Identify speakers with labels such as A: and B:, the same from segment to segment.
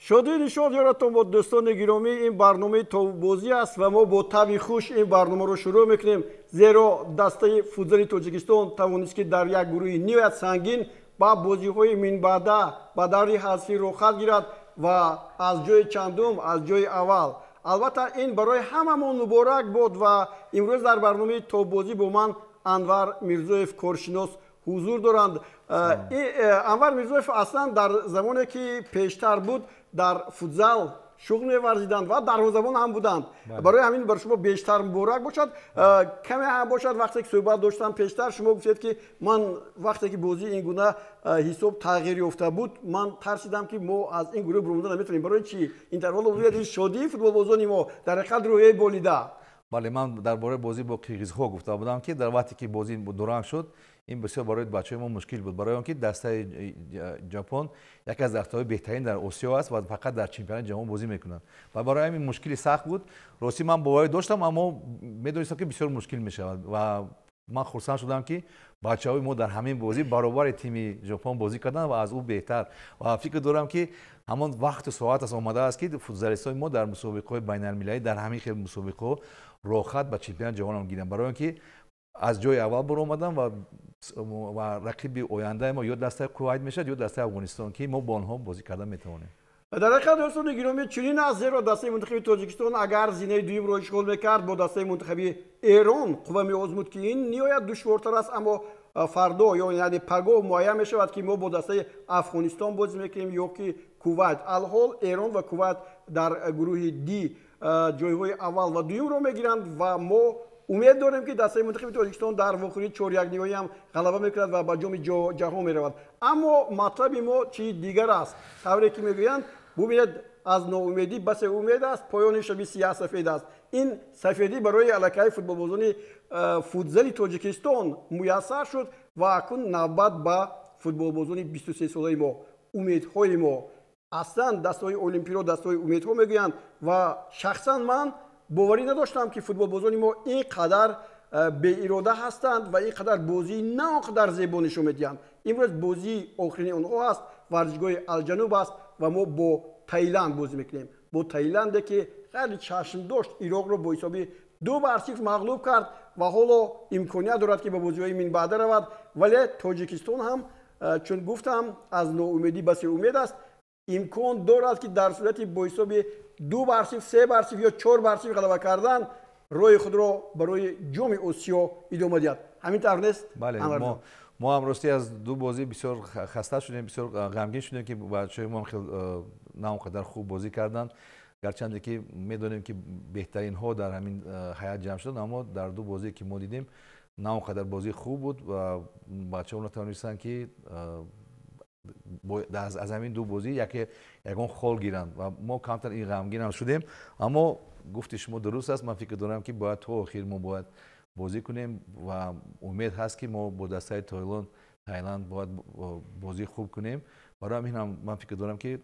A: Шодии нишон ёратон бо дӯстони гиромӣ, ин барномаи тоббозӣ аст ва мо бо табъи хуш ин барномаро шурӯъ мекунем, зеро дастаи футзали Тоҷикистон тавонист, ки дар як гурӯҳи ниҳоят сангин ба бозиҳои минбаъда ба даври ҳазфӣ роҳхат гирад ва аз ҷои чандум, аз ҷои аввал. Албатта, ин барои ҳамамон муборак буд ва имрӯз дар барномаи тоббозӣ бо ман Анвар Мирзоев, коршинос, ҳузур доранд. Анвар Мирзоев аслан дар замоне ки пештар буд, дар футзал шуғл меварзиданд ва дарвозабон ҳам буданд. Барои ҳамин бар шумо бештар муборак бошад. Каме ҳам бошад, вақте ки суҳбат доштам пештар, шумо гуфтед, ки ман вақте ки бозӣ ин гуна ҳисоб тағйир ёфта буд, ман тарсидам, ки мо аз ин гурӯҳ баромада наметавонем. Барои чӣ ин тарҳоло бигӯяд, ин шодии футболбозони мо дар ҳақиқат рӯҳияи болида.
B: Бале, ман дар бораи бозӣ бо қирғизҳо гуфта будам, ки дар вақте ки бозӣ дуранг шуд, ин бисёр барои бачаҳои мо мушкил буд, барои он ки дастаи Ҷопон яке аз дастаҳои беҳтарин дар Осиё аст ва фақат дар чемпионати ҷаҳон бозӣ мекунанд ва барои ҳамин мушкили сахт буд. Ростӣ, ман боварӣ доштам, аммо медонистам, ки бисёр мушкил мешавад ва ман хурсанд шудам, ки бачаҳои мо дар ҳамин бозӣ баробари тими Ҷопон бозӣ карданд ва аз ӯ беҳтар. Ва фикр дорам, ки ҳамон вақту соат аст омадааст, ки футзалистҳои мо дар мусобиқаҳои байналмилалӣ, дар ҳамин хел мусобиқаҳо роҳхат ба чемпионати ҷаҳонам гиранд, барои он ки аз ҷои аввал баромадам ва рақиби ояндаи мо ё дастаи Кувайт мешавад, ё дастаи Афғонистон, ки мо бо онҳо бозӣ карда метавонем.
A: Дар ҳақиқат, дӯстони гиромӣ, чунин аст, зеро дастаи мунтахаби Тоҷикистон агар зинаи дуюмро ишғол мекард, бо дастаи мунтахаби Эрон қувва меозмуд, ки ин ниҳоят душвортар аст. Аммо фардо ё яъне пагоҳ муайян мешавад, ки мо бо дастаи Афғонистон бозӣ мекунем ё ки Кувайт. Алҳол Эрон ва Кувайт дар гурӯҳи Ди ҷойҳои аввал ва дуюмро мегиранд ва мо умед дорем, ки дастаи мунтахаби Тоҷикистон дар вохӯрии чорякниҳоӣ ҳам ғалаба мекунад ва ба Ҷоми Ҷаҳон меравад. Аммо матлаби мо чизи дигар аст. Тавре ки мегӯянд, бубинед, аз ноумедӣ басе умед аст, поёни шаби сиёҳ сафед аст. Ин сафедӣ барои аллакай футболбозони футзали Тоҷикистон муяссар шуд ва акнун навбат ба футболбозони 23-солаи мо, умедҳои мо. Аслан дастаҳои олимпиро дастаҳои умедҳо мегӯянд ва шахсан ман боварӣ надоштам, ки футболбозони мо ин қадар беирода ҳастанд ва ин қадар бозии на он қадар зебо нишон медиҳанд. Имрӯз бозии охирини онҳо аст, варзишгоҳи Алҷануб аст ва мо бо Таиланд бозӣ мекунем, бо Таиланде ки хеле чашм дошт Ироқро бо ҳисоби 2-0 мағлуб кард ва ҳоло имконият дорад, ки ба бозиҳои минбаъда равад. Вале Тоҷикистон ҳам, чун гуфтам, аз ноумедӣ басе умед аст, имкон дорад, ки дар сурати бо ҳисоби 2-0, 3-0 ё 4-0 ғалаба кардан роҳи худро барои Ҷоми Осиё идома диҳад. Ҳамин тавр нест?
B: Бале, мо ҳам ростӣ аз ду бозӣ бисёр хаста шудем, бисёр ғамгин шудем, ки бачаҳои мо хел на он қадар хуб бозӣ карданд. Гарчанде ки медонем, ки беҳтаринҳо дар ҳамин ҳайат ҷамъ шуданд, аммо дар ду бозие ки мо дидем, на он қадар бозии хуб буд ва бачаҳо натавонистанд, ки аз ҳамин ду бозӣ яке ягон хол гиранд ва мо камтар ин ғамгинам шудем. Аммо гуфти шумо дуруст аст. Ман фикр дорам, ки бояд то охир мо бояд бозӣ кунем ва умед ҳаст, ки мо бо дастаи Таиланд бояд бозии хуб кунем. Барои ҳамин ҳам ман фикр дорам, ки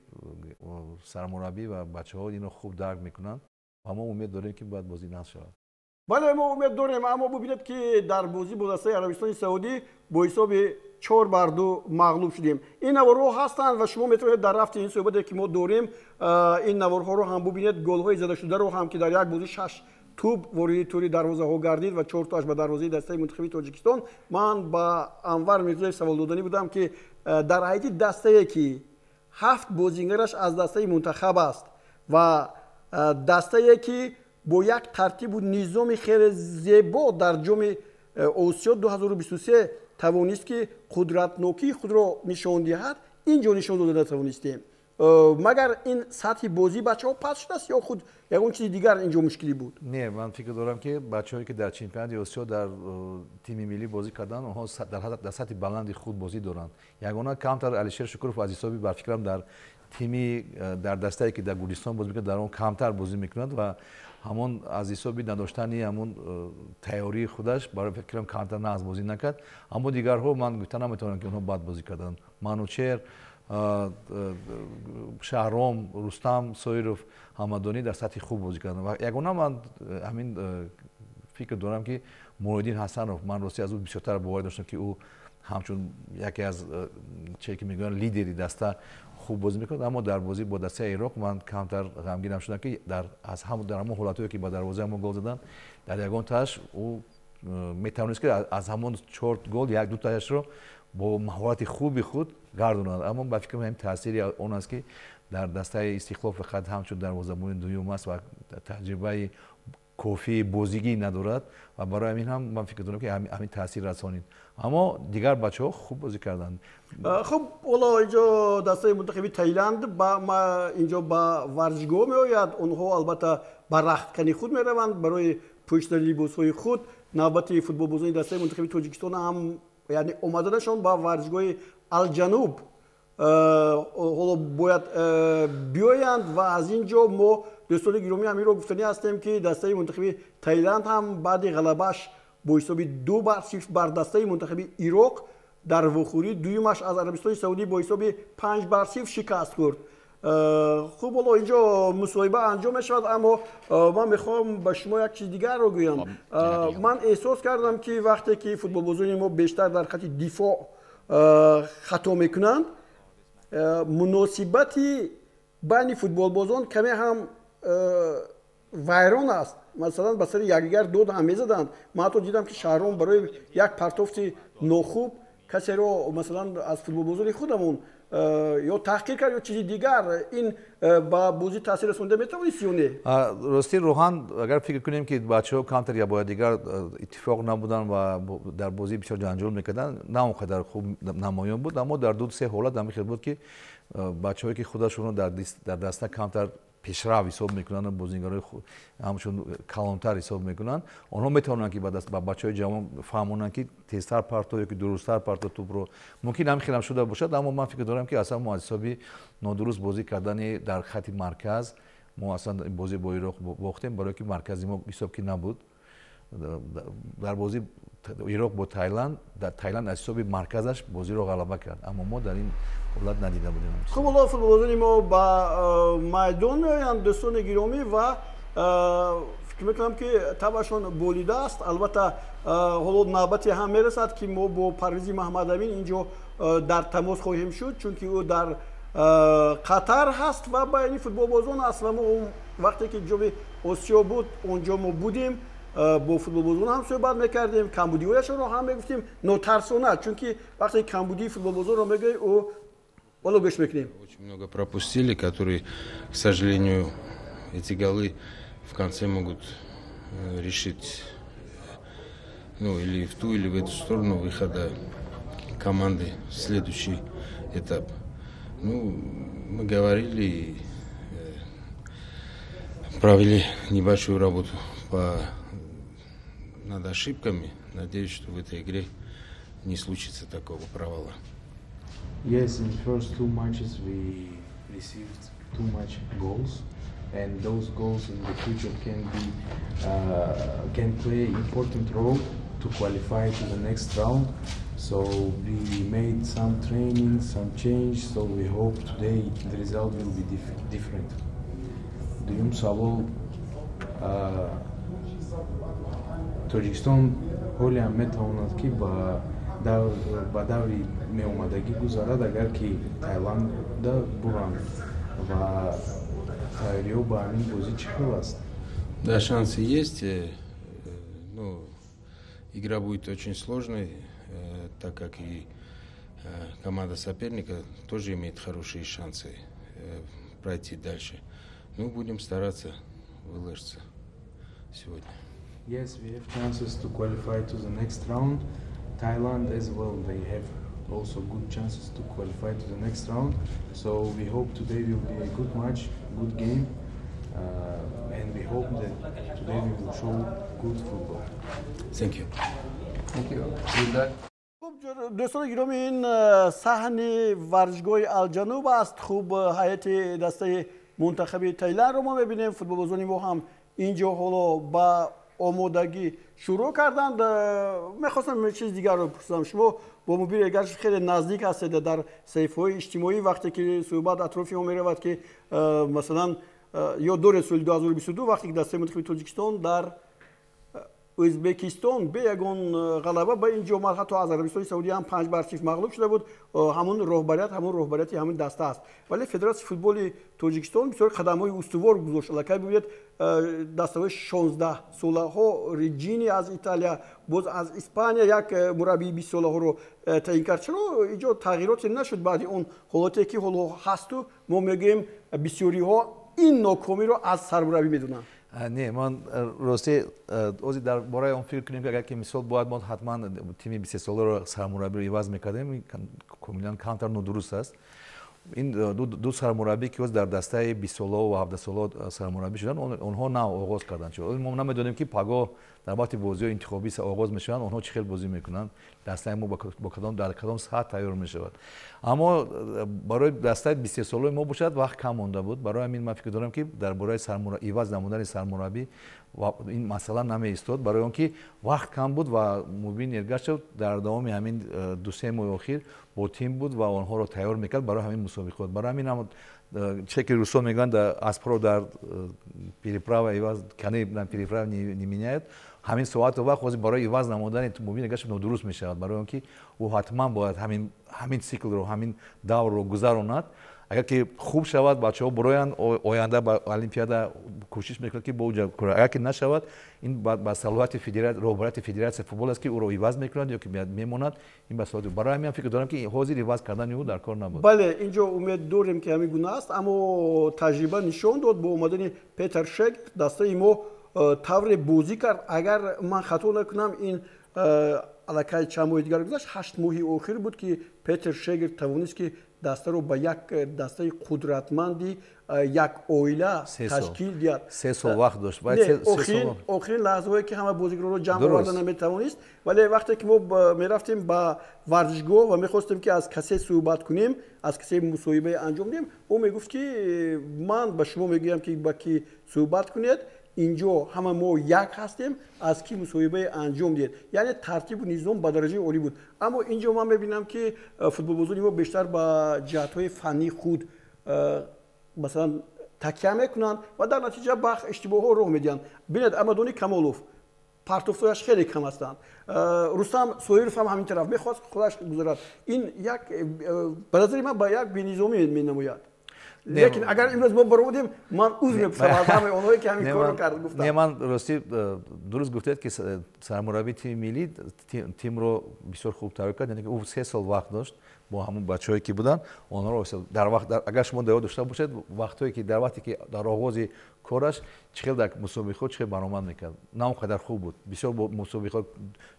B: сармураббӣ ва бачаҳо инро хуб дарк мекунанд ва мо умед дорем, ки бояд бозӣ нағз шавад.
A: Бале, мо умед дорем, аммо бубинед, ки дар бозӣ бо дастаи Арабистони Саудӣ бо ҳисоби 4-2 мағлуб шудем. Ин наворҳо ҳастанд ва шумо метавонед дар рафти ин суҳбате, ки мо дорем, ин наворҳоро ҳам бубинед, голҳои задашударо ҳам, ки дар як бозӣ шаш тӯб вориди тури дарвозаҳо гардид ва чортоаш ба дарвозаи дастаи мунтахаби Тоҷикистон. Ман ба Анвар Мирзоев савол доданӣ будам, ки дар ҳайати дастае, ки ҳафт бозингараш аз дастаи мунтахаб аст ва дастае, ки бо як тартибу низоми хеле зебо дар Ҷоми Осиё 2023 тавонист, ки қудратнокии худро нишон диҳад, ин ҷо нишон дода натавонистем. Магар ин сатҳи бозии бачаҳо паст шудааст ё худ ягон чизи дигар ин ҷо мушкилӣ буд?
B: Не, ман фикр дорам, ки бачаҳое, ки дар чемпионати Осиё дар тими миллӣ бозӣ карданд, онҳо дар сатҳи баланди худ бозӣ доранд. Ягона камтар Алишер Шукуров аз ҳисоби, бар фикрам, дар тими, дар дастае, ки дар Гурҷистон бозӣ мекунад, дар он камтар бозӣ мекунад ва ҳамон аз ҳисоби надоштани ҳамон тайёрии худаш, барои фикрам, камтар нағз бозӣ накард. Аммо дигарҳо, ман гуфта наметавонам, ки онҳо бад бозӣ карданд. Манучер, Шаҳром, Рустам Соиров, Ҳамадонӣ дар сатҳи хуб бозӣ карданд ва ягона ман ҳамин фикр дорам, ки Муҳиддин Ҳасанов, ман ростӣ аз ӯ бисёртар боварӣ доштам, ки ӯ ҳамчун яке аз, че ки мегӯянд, лидери даста хуб Хуб бозӣ мекунад, аммо дар бозӣ бо дастаи Ироқ ман камтар ғамгинам шудам, ки дар аз ҳам дар ҳамон ҳолатҳое, ки ба дарвозаи мо гол заданд, дар ягон тааш ӯ метавонист, ки аз ҳамон чор гол як дутаашро бо маҳорати хуби худ гардонад. Аммо ба фикрам, ҳамин таъсири он аст, ки дар дастаи Истиқлол фақат ҳамчун дарвозабони дуюм аст ва таҷрибаи кофии бозигӣ надорад ва барои ҳамин ҳам ман фикр дорам, ки ҳамин таъсир расонид. Аммо дигар бачаҳо хуб бозӣ карданд.
A: Хуб, ҳоло инҷо дастаи мунтахаби Таиланд инҷо ба варзишгоҳ меояд. Онҳо албатта ба рахткани худ мераванд барои пӯшидани либосҳои худ. Навбати футболбозони дастаи мунтахаби Тоҷикистон ҳам, яъне омаданашон ба варзишгоҳи Алҷануб, ҳоло бояд биёянд. Ва аз ин ҷо мо, дӯстони гиромӣ, ҳаминро гуфтанӣ ҳастем, ки дастаи мунтахаби Таиланд ҳам баъди ғалабааш бо ҳисоби 2-0 бар дастаи мунтахаби Ироқ дар вохӯрии дуюмаш аз Арабистони Саудӣ бо ҳисоби 5-0 шикаст хӯрд. Хуб, ҳоло инҷо мусоҳиба анҷом мешавад, аммо ман мехоҳам ба шумо як чиз дигарро гӯям. Ман эҳсос кардам, ки вақте ки футболбозони мо бештар дар хати дифоъ хато мекунанд, муносибати байни футболбозон каме ҳам вайрон аст. Масалан, ба сари якдигар дод ҳам мезаданд. Ман ҳатто дидам, ки Шаҳром барои як партофти нохуб касеро, масалан, аз футболбозони худамон ё таҳқир кард, ё чизи дигар. Ин ба бозӣ таъсир расонда метавонист ё не?
B: Рости, рӯҳан, агар фикр кунем, ки бачаҳо камтар я бояд дигар иттифоқ набуданд ва дар бозӣ бисёр ҷанҷол мекарданд, на он қадар хуб намоён буд, аммо дар ду се ҳолат ҳамин хел буд, ки бачаҳое, ки худашонро дар даста камтар пешрав ҳисоб мекунанд, бозигарои ҳамчун калонтар ҳисоб мекунанд, онҳо метавонанд, ки ба бачаҳои ҷавон фаҳмонанд, ки тезтар парто ё ки дурусттар парто тӯбро. Мумкин ҳамин хелам шуда бошад, аммо ман фикр дорам, ки аслан мо аз ҳисоби нодуруст бозӣ кардани дар хати марказ мо аслан бозӣ бо Ироқ бохтем, барое ки маркази мо ҳисоб ки набуд. Дар бозӣ Ироқ бо Таиланд, дар Таиланд аз ҳисоби марказаш бозиро ғалаба кард, аммо мо дар ин ҳолат надида будем.
A: Хуб, ҳоло футболбозони мо ба майдон меоянд, дӯстони гиромӣ, ва фикр мекунам, ки табъашон болида аст. Албатта, ҳоло навбате ҳам мерасад, ки мо бо Парвизи Маҳаммадамин инҷо дар тамос хоҳем шуд, чунки ӯ дар Қатар ҳаст ва байни футболбозон аст. Ва мо вақте ки Ҷоми Осиё буд, онҷо мо будем, бо футболбозон ҳам суҳбат мекардем, камбудиҳояшонро ҳам мегуфтем нотарсона, чунки вақте камбудии футболбозонро мегӯӣ, ӯ ҳоло гӯш мекунем.
C: Очень много пропустили, которые, к сожалению, эти голы в конце могут решить, ну, или в ту, или в эту сторону выхода команды в следующий этап. Ну, мы говорили и провели небольшую работу над ошибками. Надеюсь, что в этой игре не случится такого провала.
D: Yes, in first two matches we received too much goals, and those goals in the future can play important role to qualify to the next round. So we made some training, some change. So we hope today the result will be different. Дуюм савол: Тоҷикистон ҳоле ҳам метавонад, ки ба даври меомадагӣ гузарад, агар ки Таиланда буранд, ва тайёриҳо ба ҳамин бозӣ чӣ хел аст?
C: Да, шансы есть. Ну, игра будет очень сложной, так как и команда соперника тоже имеет хорошие шансы пройти дальше. Ну, будем стараться выложиться сегодня.
D: Yes, we have chances to qualify to the next round. Thailand as well, they have also good chances to qualify to the next round. So we hope today will be a good match, good game, and we hope that today we will show good football.
C: Thank you.
E: Thank you. Good luck.
A: Хуб, дӯстони гиромӣ, ин саҳни варзишгоҳи Алҷануб аст. Хуб, ҳайати дастаи мунтахаби Таиландро мо мебинем. Футболбозони мо ҳам инҷо ҳоло ба омодагӣ шурӯъ карданд. Мехостам чизи дигарро пурсам. Шумо бо мобил гарчи хеле наздик ҳастед. Дар саҳифаҳои иҷтимоӣ вақте ки суҳбат атрофи он меравад, ки масалан, ёд доред, соли 2022, вақте ки дастаи мунтахаби Тоҷикистон дар Ӯзбекистон бе ягон ғалаба ба ин ҷо омад, ҳатто аз Арабистони Саудӣ ҳам 5-0 мағлуб шуда буд. Ҳамон роҳбарият, ҳамон роҳбарияти ҳамин даста аст. Вале Федератсияи футболи Тоҷикистон бисёр қадамҳои устувор гузошт. Аллакай бибинед, дастаҳои 16 солаҳо, Реҷини аз Италия, боз аз Испания як мураббии 20 солаҳоро таъин кард. Чаро инҷо тағйироте нашуд баъди он ҳолате, ки ҳоло ҳасту мо мегӯем, бисёриҳо ин нокомиро аз сармураббӣ медонанд?
B: Не, ман рости ози дар бораи он фикр кунем, ки агар ки мисол бояд мо ҳатман тими 23 соларо сармураббиро иваз мекардем, комилан камтар нодуруст аст. Ин ду сармураббӣ, ки ҳоз дар дастаи 20 солао ва 17 солао сармураббӣ шуданд, онҳо нав оғоз карданд. Мо намедонем, ки пагоҳ дар вақти бозиҳои интихобӣ оғоз мешаванд, онҳо чӣ хел бозӣ мекунанд, дастаи мо бо кадом, дар кадом сатҳ тайёр мешавад. Аммо барои дастаи 23 солаи мо бошад, вақт кам монда буд. Барои ҳамин ман фикр дорам, ки дар бораи иваз намудани сармураббӣ ин масъала намеистод, барои он ки вақт кам буд ва Мубин Эргашев дар давоми ҳамин 2-3 моҳи охир бо тим буд ва онҳоро тайёр мекард барои ҳамин мусобиқот. Барои ҳамин ҳам че ки русо мегӯянд, аспро дар переправа иваз, коней на переправе не меняют. Ҳамин соату вақт ҳозир барои иваз намудани Мубин Эргашев нодуруст мешавад, барои он ки ӯ ҳатман бояд ҳамин циклро, ҳамин даврро гузаронад. Агар ки хуб шавад, бачаҳо бироянд, оянда ба Олимпиада кӯшиш мекунад, ки бо агар ки нашавад, ин ба салоҳияти роҳбарияти федератсияи футбол аст, ки ӯро иваз мекунад ё ки мемонад. Ин ба салоҳияти. Барои ҳамин фикр дорам, ки ҳозир иваз кардани ӯ дар кор набуд.
A: Бале, инҷо умед дорем, ки ҳамин гуна аст, аммо таҷриба нишон дод, бо омадани Петер Шегер дастаи мо тавре бозӣ кард. Агар ман хато накунам, ин аллакай чанд моҳи дигар гузашт, 8 моҳи охир буд, ки Петер Шегер тавонист, ки дастаро ба як дастаи қудратманди як оила ташкил диҳад.
B: 3 сол вақт дошт.
A: Охирин лаҳзаҳое, ки ҳама бозигаронро ҷамъ оварда наметавонист. Вале вақте ки мо мерафтем ба варзишгоҳ ва мехостем, ки аз касе суҳбат кунем, аз касе мусоҳибае анҷом диҳем, ӯ мегуфт, ки ман ба шумо мегӯям, ки ба кӣ суҳбат кунед, инҷо ҳама мо як ҳастем, аз кӣ мусоҳибае анҷом диҳед. Яъне тартибу низом ба дараҷаи олӣ буд. Аммо инҷо ман мебинам, ки футболбозони мо бештар ба ҷиҳатҳои фаннии худ масалан такя мекунанд ва дар натиҷа ба иштибоҳҳо роҳ медиҳанд. Бинед, Амадони Камолов партофтояш хеле кам ҳастанд, Рустам Соиров ҳам ҳамин тараф мехост худаш гузарад. Ин як ба назари ман ба як бенизомӣ менамояд. Лекин агар имрӯз мо баромадем, ман узр мепурсам аз ҳамаи онҳое, ки ҳамин корро кард гуфтам.
B: Не, ман ростӣ дуруст гуфтед, ки сармураббии тими миллӣ тимро бисёр хуб тайёр кард, яъне ки ӯ 3 сол вақт дошт бо ҳамон бачаҳое, ки буданд, онҳоро дар вақт. Агар шумо дар ёд дошта бошед, вақтҳое ки дар вақте ки дар оғози кораш чӣ хел дар мусобиқаҳо чӣ хел баромад мекард, на он қадар хуб буд. Бисёр мусобиқаҳо,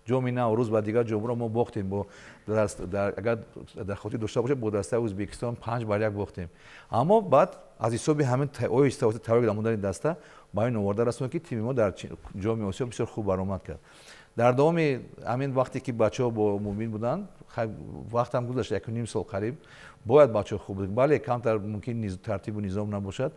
B: ҷоми Наврӯз ва дигар ҷомро мо бохтем. Бо агар дар хотир дошта бошед, бо дастаи Ӯзбекистон 5-1 бохтем. Аммо баъд аз ҳисоби ҳамин оҳиста оҳиста тайёр намудани даста ба ин оварда расонд, ки тими мо дар Ҷоми Осиё бисёр хуб баромад кард. Дар давоми ҳамин вақте ки бачаҳо бо Мубин буданд, вақтам гузашт, 1,5 сол қариб, бояд бачаҳо хуб буд. Бале, камтар мумкин тартибу низом набошад.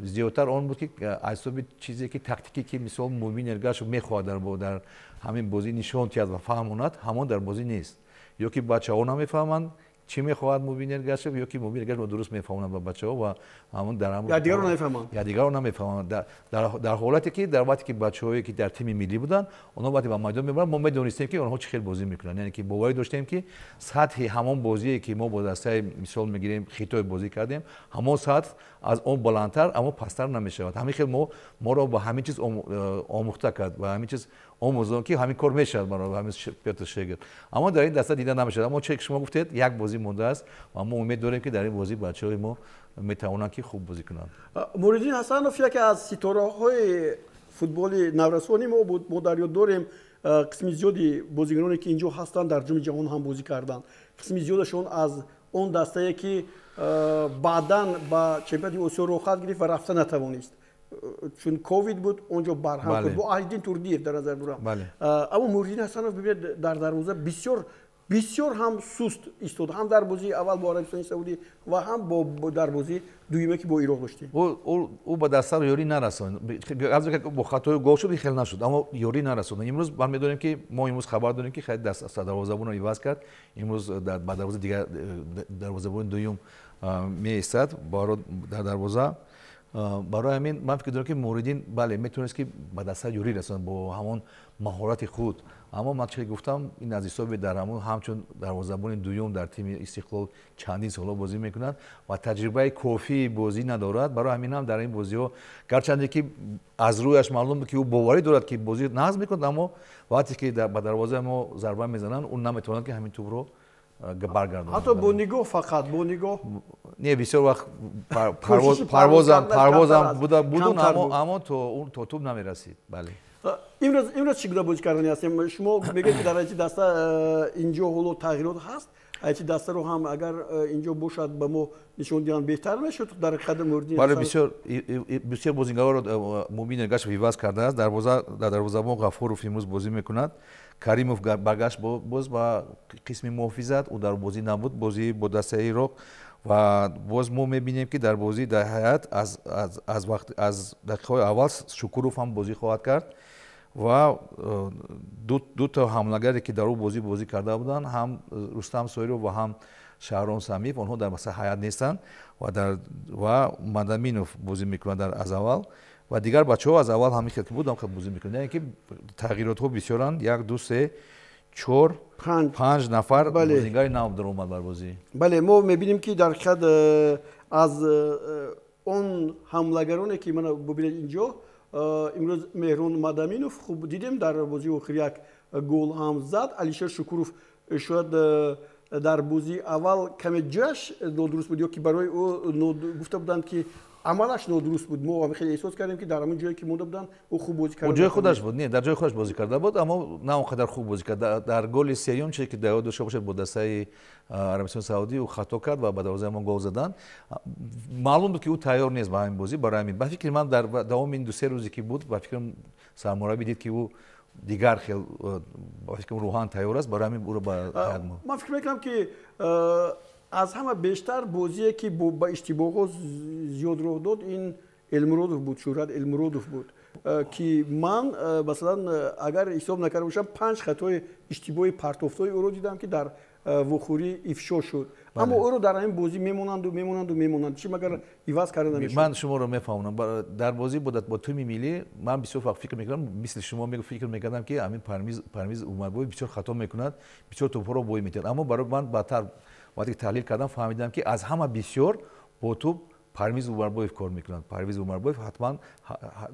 B: Зиёдтар он буд, ки аз ҳисоби чизе ки тактикӣ, ки мисол Мубин Эргашев мехоҳад дар ҳамин бозӣ нишон диҳад ва фаҳмонад, ҳамон дар бозӣ нест. Ё ки бачаҳо намефаҳманд, чӣ мехоҳад Мубин Эргашев, ё ки Мубин Эргашев дуруст мефаҳмонад ба бачаҳо ва ҳамон дар
A: Якдигарро намефаҳманд.
B: Якдигарро намефаҳманд. Дар ҳолате ки дар вақте ки бачаҳое, ки дар тими миллӣ буданд, онҳо вақте ба майдон мебаранд, мо медонистем, ки онҳо чӣ хел бозӣ мекунанд. Яъне ки боварӣ доштем, ки сатҳи ҳамон бозие, ки мо бо дастаи, мисол мегирем, Хитой бозӣ кардем, ҳамон сатҳ аз он баландтар, аммо пасттар намешавад. Ҳамин хел мо моро ба ҳамин чиз омӯхта кард ва ҳамин чиз омӯзон, ки ҳамин кор мешавад барои ҳамин Петр Шегер. Аммо дар ин даста дида намешавад. Аммо че ки шумо гуфтед, як бозӣ мондааст ва мо умед дорем, ки дар ин бозӣ бачаҳои мо метавонанд, ки хуб бозӣ кунанд.
A: Муриддин Ҳасанов яке аз ситораҳои футболи наврасони мо буд. Мо дар ёд дорем, қисми зиёди бозигароне, ки инҷо ҳастанд, дар Ҷоми Ҷаҳон ҳам бозӣ карданд. Қисми зиёдашон аз он дастае, ки баъдан ба чемпионати Осиё роҳхат гирифт ва рафта натавонист, чун ковид буд, он ҷо барҳам шуд, бо Аҳлиддин Турдиев дар назар дорам. Аммо Муриддин Ҳасанов, бибинед, дар дарвоза бисёр бисёр ҳам суст истод, ҳам дар бозии аввал бо Арабистони Саудӣ ва ҳам дар бозии дуюме, ки бо Ироқ доштем.
B: Ӯ ба дастаро ёрӣ нарасонд. Бо хатои гол шуд, хел нашуд, аммо ёрӣ нарасонд. Имрӯз ман медонем, ки мо имрӯз хабар дорем, ки хеле дарвозабонро иваз кард. Имрӯз ба дарвоза дигар дарвозабони дуюм меистад дар дарвоза. Барои ҳамин ман фикр дорам, ки Муҳриддин, бале, метавонист, ки ба даста ёрӣ расонад бо ҳамон маҳорати худ, аммо ман чӣ гуфтам, ин аз ҳисоби дар ҳамон ҳамчун дарвозабони дуюм дар тими Истиқлол чандин солҳо бозӣ мекунад ва таҷрибаи кофии бозӣ надорад. Барои ҳамин ҳам дар ин бозиҳо, гарчанде ки аз рӯяш маълум буд, ки ӯ боварӣ дорад, ки бозӣ нағз мекунад, аммо вақте ки ба дарвозаи мо зарба мезананд, ӯ наметавонад, ки ҳамин тӯбро баргардонад.
A: Ҳатто бо нигоҳ, фақат бо нигоҳ.
B: Не, бисёр вақт парвозам буду, аммо то тӯб намерасид, бале.
A: Имрӯз чӣ гуна бозӣ кардани ҳастем? Шумо мегӯед, ки дар ҳайати даста инҷо ҳоло тағйирот ҳаст. Ҳайати дастаро ҳам агар инҷо бошад, ба мо нишон диҳанд, беҳтар мешуд. Дар қадр Муҳриддин.
B: Бале, бисёр бозингарро Мубин Эргашев иваз кардааст. Дар дарвозабон Ғафуров имрӯз бозӣ мекунад. Каримов баргашт боз ба қисми муҳофизат, ӯ дар бозӣ набуд, бозӣ бо дастаи Ироқ. Ва боз мо мебинем, ки дар бозӣ дар ҳайат аз дақиқаҳои аввал Шукуров ҳам бозӣ хоҳад кард ва дуто ҳамлагаре, ки дар ӯ бозӣ карда буданд, ҳам Рустам Соиров ва ҳам Шаҳром Самиев, онҳо дар масъала ҳайат нестанд ва Мадаминов бозӣ мекунад аз аввал ва дигар бачаҳо аз аввал ҳамин хел ки буд, ҳам бозӣ мекунанд. Яъне ки тағйиротҳо бисёранд: як, ду, се, чор, панҷ нафар бозингари нав даромад бар бозӣ.
A: Бале, мо мебинем, ки дар ҳақиқат аз он ҳамлагароне, ки мана бубинед, инҷо имрӯз Меҳрон Мадаминов хуб дидем, дар бозии охир як гол ҳам зад. Алишер Шукуров шояд дар бозии аввал каме ҷояш нодуруст буд ё ки барои ӯ гуфта буданд, ки амалаш нодуруст буд. Мо хеле эҳсос кардем, ки дар ҳамон ҷое, ки монда буданд, ӯ хуб бозӣ карда.
B: Ҷои худаш буд, не, дар ҷои худаш бозӣ карда буд, аммо на он қадар хуб бозӣ кард. Дар голи сеюм, чизе ки дар ёд дошта бошед, бо дастаи Арабистони Саудӣ ӯ хато кард ва ба дарвозаи мо гол заданд. Маълум буд, ки ӯ тайёр нест ба ҳамин бозӣ. Барои ҳамин, ба фикри ман, дар давоми ин 2-се рӯзе, ки буд, ба фикрам, сармураббӣ дид, ки ӯ дигар хел, ба фикрам, рӯҳан тайёр аст, барои ҳамин ӯро ба ҳайат монд.
A: Ман фикр мекунам, ки аз ҳама бештар бозие, ки ба иштибоҳҳо зиёд роҳ дод, ин Элмуродов буд, Шӯҳрат Элмуродов буд, ки ман, масалан, агар ҳисоб накарда бошам, панҷ хатои иштибоҳи партофтҳои ӯро дидам, ки дар вохӯрӣ ифшо шуд. Аммо ӯро дар ҳамин бозӣ мемонанду, мемонанду, мемонанд. Чӣ магар иваз карда намешуд?
B: Ман шуморо мефаҳмонам. Дар бозӣ бо тими миллӣ ман бисёр вақт фикр мекардам, мисли шумо фикр мекардам, ки ҳамин Парвиз Умарбоев бисёр хато мекунад, бисёр тӯбҳоро бой метиҳад. Аммо барои ман баъдтар, вақте ки таҳлил кардам, фаҳмидам, ки аз ҳама бисёр бо тӯб Парвиз Умарбоев кор мекунад. Парвиз Умарбоев ҳатман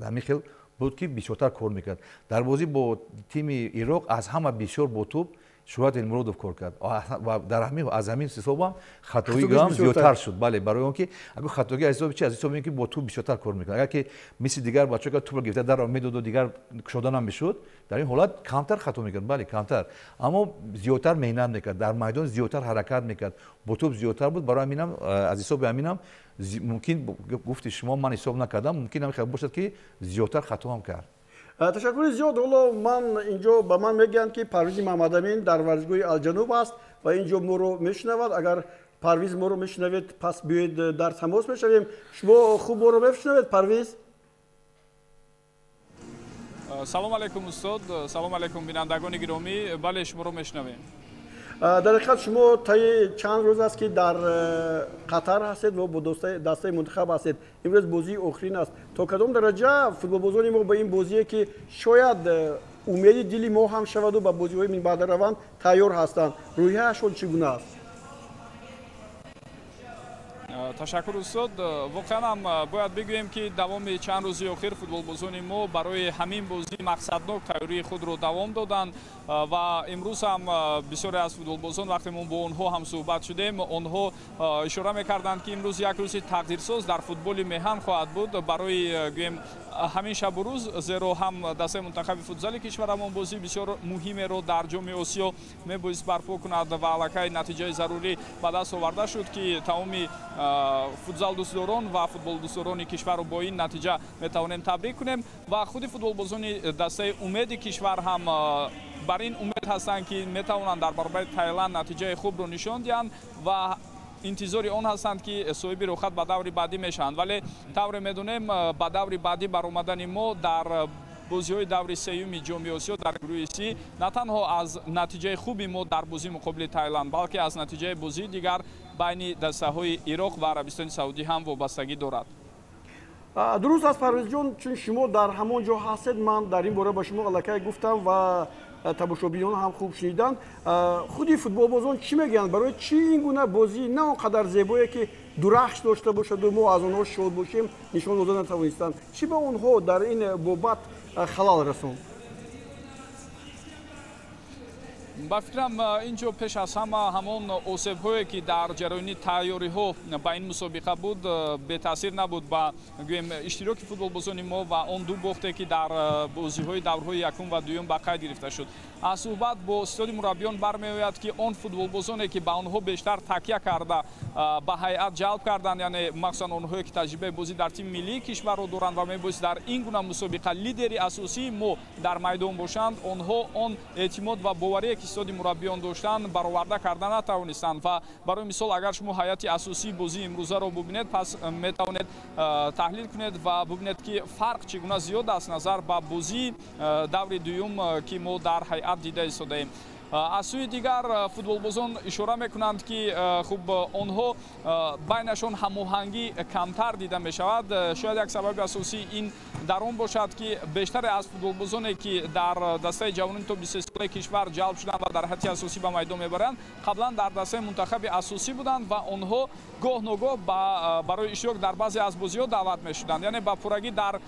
B: ҳамин хел буд, ки бисёртар кор мекард. Дар бозӣ бо тими Ироқ аз ҳама бисёр бо тӯб Шӯҳрат Элмуродов кор кард ва дар ҳамин аз ҳамин ҳисобам хатоиам зиёдтар шуд. Бале, барои он ки агар хатогӣ аз ҳисоби чи? Аз ҳисоби он ки бо тӯб бисёртар кор мекунад. Агар ки мисли дигар бачаҳо тӯбро гирифта дарро медоду, дигар кушода намешуд, дар ин ҳолат камтар хато мекард, бале, камтар, аммо зиёдтар меҳнат мекард, дар майдон зиёдтар ҳаракат мекард, бо тӯб зиёдтар буд. Барои ҳаминам, аз ҳисоби ҳаминам мумкин, гуфти шумо, ман ҳисоб накардам, мумкин ҳам бошад, ки зиёдтар хато ҳам кард.
A: Ташаккури зиёд. Ҳоло ман инҷо ба ман мегӯянд, ки Парвизи Маҳмадамин дар варзишгоҳи Алҷануб аст ва инҷо моро мешунавад. Агар Парвиз моро мешунавед, пас биёед, дар тамос мешавем. Шумо хуб моро мешунавед, Парвиз?
F: Салом алайкум, устод, салом алайкум, бинандагони гиромӣ. Бале, шуморо мешунавем.
A: Дар ҳақиқат, шумо таи чанд рӯз аст, ки дар Қатар ҳастед ва бо дастаи мунтахаб ҳастед. Имрӯз бозии охирин аст. То кадом дараҷа футболбозони мо ба ин бозие, ки шояд умеди дили мо ҳам шаваду ба бозиҳои минбаъда раванд, тайёр ҳастанд? Рӯҳияшон чӣ гуна аст?
F: Ташаккур, устод. Воқеан ҳам бояд бигӯем, ки давоми чанд рӯзи охир футболбозони мо барои ҳамин бозӣ мақсаднок тайёрии худро давом доданд ва имрӯз ҳам бисёре аз футболбозон, вақте мо бо онҳо ҳам суҳбат шудем, онҳо ишора мекарданд, ки имрӯз як рӯзи тақдирсоз дар футболи меҳан хоҳад буд барои, гӯем, ҳамин шабу рӯз, зеро ҳам дастаи мунтахаби футзали кишварамон бозии бисёр муҳимеро дар Ҷоми Осиё мебоист барпо кунад ва аллакай натиҷаи зарурӣ ба даст оварда шуд, ки тамоми футзалдӯстдорон ва футболдӯстдорони кишварро бо ин натиҷа метавонем табрик кунем. Ва худи футболбозони дастаи Умеди кишвар ҳам бар ин умед ҳастанд, ки метавонанд дар баробари Тайланд натиҷаи хубро нишон диҳанд ва интизори он ҳастанд, ки соҳиби рӯхат ба даври баъдӣ мешаванд. Вале тавре медонем, ба даври баъдӣ баромадани мо дар бозиҳои даври сеюми Ҷоми Осиё дар гурӯҳи Си на танҳо аз натиҷаи хуби мо дар бозии муқобили Тайланд, балки аз натиҷаи бозии дигар байни дастаҳои Ироқ ва Арабистони Саудӣ ҳам вобастагӣ дорад.
A: Дуруст аст, Парвезҷон, чун шумо дар ҳамон ҷо ҳастед, ман дар ин бора ба шумо аллакай гуфтам ва тамошобинон ҳам хуб шуниданд. Худи футболбозон чӣ мегӯянд, барои чӣ ин гуна бозӣ на он қадар зебое, ки дурахш дошта бошаду мо аз онҳо шод бошем, нишон дода натавонистанд? Чӣ ба онҳо дар ин бобат халал расонд?
F: Ба фикрам, ин ҷо пеш аз ҳама ҳамон осебҳое, ки дар ҷараёни тайёриҳо ба ин мусобиқа буд, бетаъсир набуд ба, гӯем, иштироки футболбозони мо ва он ду бохте, ки дар бозиҳои даврҳои якум ва дуюм ба қайд гирифта шуд. Аз суҳбат бо истоди мураббиён бармеояд, ки он футболбозоне, ки ба онҳо бештар такя карда ба ҳайат ҷалб карданд, яъне махсусан онҳое, ки таҷрибаи бозӣ дар тими миллии кишварро доранд ва мебоист дар ин гуна мусобиқа лидери асосии мо дар майдон бошанд, онҳо он эътимод ва боварие, ки истоди мураббиён доштанд, бароварда карда натавонистанд. Ва барои мисол, агар шумо ҳайати асосии бозии имрӯзаро бубинед, пас метавонед таҳлил кунед ва бубинед, ки фарқ чӣ гуна зиёд аст назар ба бозии даври дуюм, ки мо дар ҳайат дида истодаем. Аз сӯи дигар, футболбозон ишора мекунанд, ки хуб, онҳо байнашон ҳамоҳангӣ камтар дида мешавад. Шояд як сабаби асосии ин дар он бошад, ки бештаре аз футболбозоне, ки дар дастаи ҷавонони то 23-солаи кишвар ҷалб шуданд ва дар ҳайати асосӣ ба майдон мебаранд, қаблан дар дастаи мунтахаби асосӣ буданд ва онҳо гоҳ ногоҳ барои иштирок дар баъзе аз бозиҳо даъват мешуданд, яъне ба пуррагӣ дар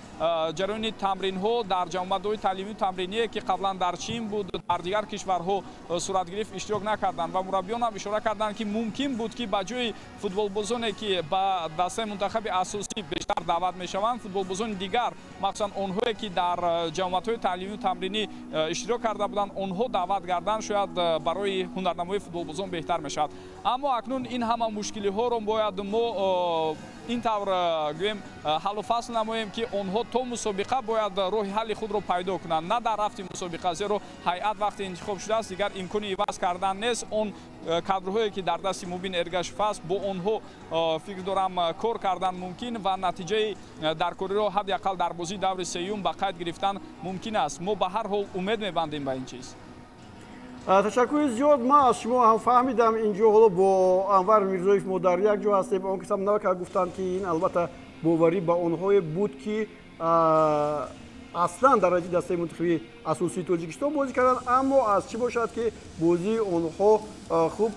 F: ҷараёни тамринҳо дар ҷамъомадҳои таълимию тамриние, ки қаблан дар Чин буд, дар дигар кишварҳо сурат гирифт, иштирок накарданд. Ва мураббиён ҳам ишора карданд, ки мумкин буд, ки ба ҷои футболбозоне, ки ба дастаи мунтахаби асосӣ бештар даъват мешаванд, футболбозони дигар, махсусан онҳое, ки дар ҷамъомадҳои таълимию тамринӣ иштирок карда буданд, онҳо даъват гарданд, шояд барои ҳунарнамоии футболбозон беҳтар мешавад. Аммо акнун ин ҳама мушкилиҳоро бояд мо ин тавр, гӯем, ҳаллу фасл намоем, ки онҳо то мусобиқа бояд роҳи ҳалли худро пайдо кунанд, на дар рафти мусобиқа, зеро ҳайат вақте интихоб шудааст, дигар имкони иваз кардан нест. Он кадрҳое, ки дар дасти Мубин Эргашев аст, бо онҳо, фикр дорам, кор кардан мумкин ва натиҷаи даркориро ҳадди ақал дар бозии даври сеюм ба қайд гирифтан мумкин аст. Мо ба ҳар ҳол умед мебандем ба ин чиз.
A: Ташаккури зиёд. Ман аз шумо ҳам фаҳмидам, инҷо ҳоло бо Анвар Мирзоев мо дар як ҷо ҳастем. Он касам навака гуфтанд, ки ин албатта боварӣ ба онҳое буд, ки аслан дар ҳайати дастаи мунтахаби асосии Тоҷикистон бозӣ карданд, аммо аз чӣ бошад, ки бозии онҳо хуб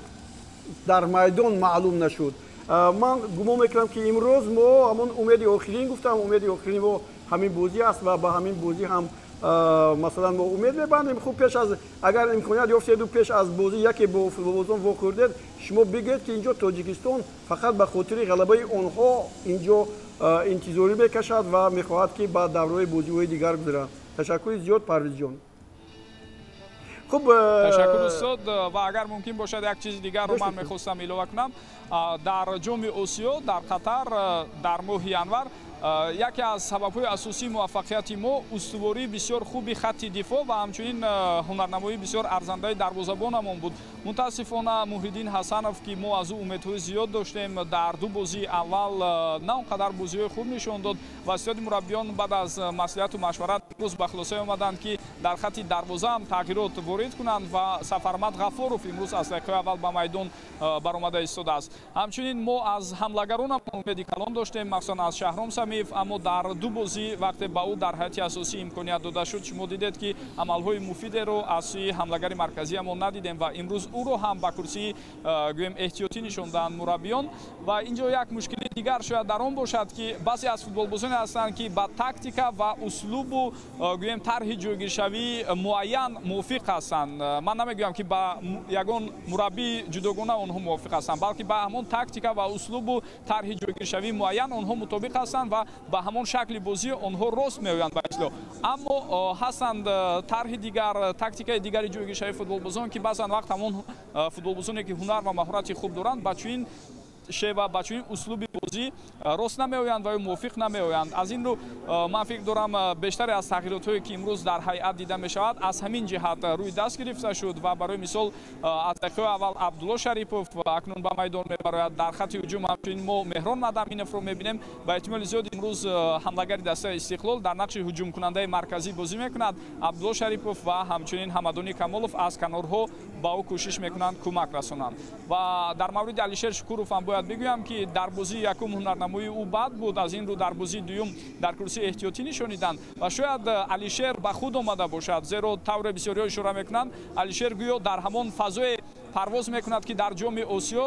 A: дар майдон маълум нашуд. Ман гумон мекунам, ки имрӯз мо ҳамон умеди охирин гуфтам, умеди охирини мо ҳамин бозӣ аст ва ба ҳамин бозӣ ҳам, масалан, мо умед мебандем. Хуб, пеш аз, агар имконият ёфтеду, пеш аз бозӣ яке бо футболбозон вохӯрдед, шумо бигӯед, ки инҷо Тоҷикистон фақат ба хотири ғалабаи онҳо инҷо интизорӣ мекашад ва мехоҳад, ки ба давраи бозиҳои дигар гузарад. Ташаккури зиёд, Парвизҷон.
F: Хуб, ташаккур, устод. Ва агар мумкин бошад, як чизи дигарро ман мехостам илова кунам. Дар Ҷоми Осиё дар Қатар дар моҳи январ яке аз сабабҳои асосии муваффақияти мо устувории бисёр хуби хатти дифоъ ва ҳамчунин ҳунарнамоии бисёр арзандаи дарвозабонамон буд. Мутаассифона, Муҳриддин Ҳасанов, ки мо аз ӯ умедҳои зиёд доштем, дар ду бозии аввал на он қадар бозиҳои хуб нишон дод ва сиёди мураббиён баъд аз маслиҳату машварат имрӯз ба хулосае омаданд, ки дар хатти дарвоза ҳам тағйирот ворид кунанд ва Сафармад Ғафуров имрӯз аз дақиқаи аввал ба майдон баромада истодааст. Ҳамчунин мо аз ҳамлагаронам умеди калон доштем, махсусан аз Шаҳром Самиев, аммо дар ду бозӣ, вақте ба ӯ дар ҳайати асосӣ имконият дода шуд, шумо дидед, ки амалҳои муфидеро аз сӯи ҳамлагари марказиамон надидем ва имрӯз ӯро ҳам ба курсии, гӯем, эҳтиётӣ нишонданд мураббиён. Ва инҷо як мушкили дигар шояд дар он бошад, ки баъзе аз футболбозоне ҳастанд, ки ба тактика ва услубу, гӯем, тарҳи ҷойгиршавии муайян мувофиқ ҳастанд. Ман намегӯям, ки ба ягон мураббии ҷудогона онҳо мувофиқ ҳастанд, балки ба ҳамон тактика ва услубу тарҳи ҷойгиршавии муайян онҳо мутобиқ ҳастанд ва ба ҳамон шакли бозӣ онҳо рост меоянд ба ислоҳ. Аммо ҳастанд тарҳи дигар, тактикаи дигари ҷойгиршавии футболбозон, ки баъзан вақт ҳамон футболбозоне, ки ҳунар ва маҳорати хуб доранд, ба чунин шева, ба чунин услуби бозӣ рост намеоянд ва ё мувофиқ намеоянд. Аз ин рӯ, ман фикр дорам, бештаре аз тағйиротҳое, ки имрӯз дар ҳайат дида мешавад, аз ҳамин ҷиҳат рӯи даст гирифта шуд. Ва барои мисол, аз дақиқаи аввал Абдулло Шарипов акнун ба майдон мебарояд. Дар хатти ҳуҷум ҳамчунин мо Меҳрон Мадаминовро мебинем. Ба эҳтимоли зиёд имрӯз ҳамлагари дастаи Истиқлол дар нақши ҳуҷумкунандаи марказӣ бозӣ мекунад. Абдулло Шарипов ва ҳамчунин Ҳамадони Камолов аз канорҳо ба ӯ кӯшиш мекунанд кӯмак расонанд. Ва дар мавриди Алишер Шукуров ҳам Бояд бигӯям, ки дар бозии якум ҳунарнамоии ӯ бад буд, аз ин рӯ дар бозии дуюм дар курсии эҳтиётӣ нишониданд ва шояд Алишер ба худ омада бошад, зеро тавре бисёриҳо ишора мекунанд, Алишер гӯё дар ҳамон фазое парвоз мекунад, ки дар Ҷоми Осиё,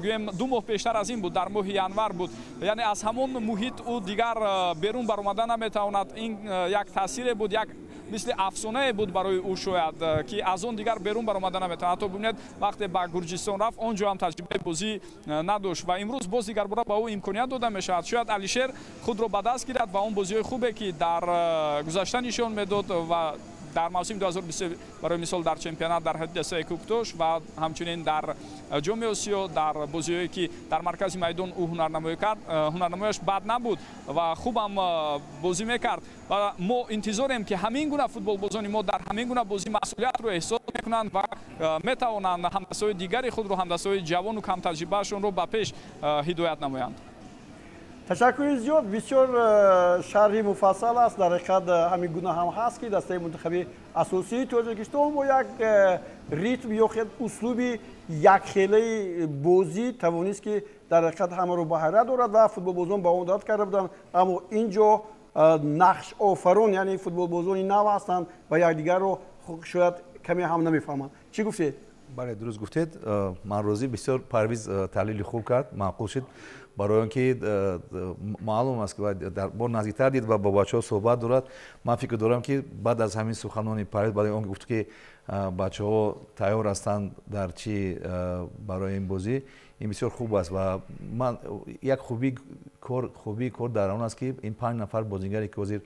F: гӯем, 2 моҳ пештар аз ин буд, дар моҳи январ буд. Яъне аз ҳамон муҳит ӯ дигар берун баромада наметавонад. Ин як таъсире буд, як мисли афсонае буд барои ӯ шояд, ки аз он дигар берун баромада наметавонад. Ҳатто бибинед, вақте ба Гурҷистон рафт, он ҷо ҳам таҷрибаи бозӣ надошт ва имрӯз боз дигарбора ба ӯ имконият дода мешавад. Шояд Алишер худро ба даст гирад ва он бозиҳои хубе, ки дар гузашта нишон медод ва дар мавсими 2023, барои мисол, дар чемпионат дар ҳайати дастаи Куктош ва ҳамчунин дар Ҷоми Осиё, дар бозиҳое, ки дар маркази майдон ӯ ҳунарнамоӣ кард, ҳунарнамояш бад набуд ва хубам бозӣ мекард. Ва мо интизорем, ки ҳамин гуна футболбозони мо дар ҳамин гуна бозӣ масъулиятро эҳсос мекунанд ва метавонанд ҳамдастаҳои дигари худро, ҳамдастаҳои ҷавону камтаҷрибаашонро ба пеш ҳидоят намоянд.
A: Ташаккури зиёд, бисёр шарҳи муфассал аст. Дар ҳақиқат, ҳамин гуна ҳам ҳаст, ки дастаи мунтахаби асосии Тоҷикистон бо як ритм ё услуби якхелаи бозӣ тавонист, ки дар ҳақиқат ҳамаро ба ҳайрат дорад ва футболбозон ба он одат карда буданд. Аммо ин ҷо нақшофарон, яъне футболбозони нав ҳастанд ва якдигарро шояд каме ҳам намефаҳманд. Чӣ гуфтед?
B: Бале, дуруст гуфтед. Ман розӣ. Бисёр Парвиз таҳлили хуб кард, маъқул шуд, барои он ки маълум аст, ки бо наздиктар дид ва бо бачаҳо суҳбат дорад. Ман фикр дорам, ки баъд аз ҳамин суханони Парвиз, баъди он гуфт, ки бачаҳо тайёр ҳастанд дар чи барои ин бозӣ, ин бисёр хуб аст. Ва ман як хубии кор дар он аст, ки ин панҷ нафар бозигаре, ки ҳозир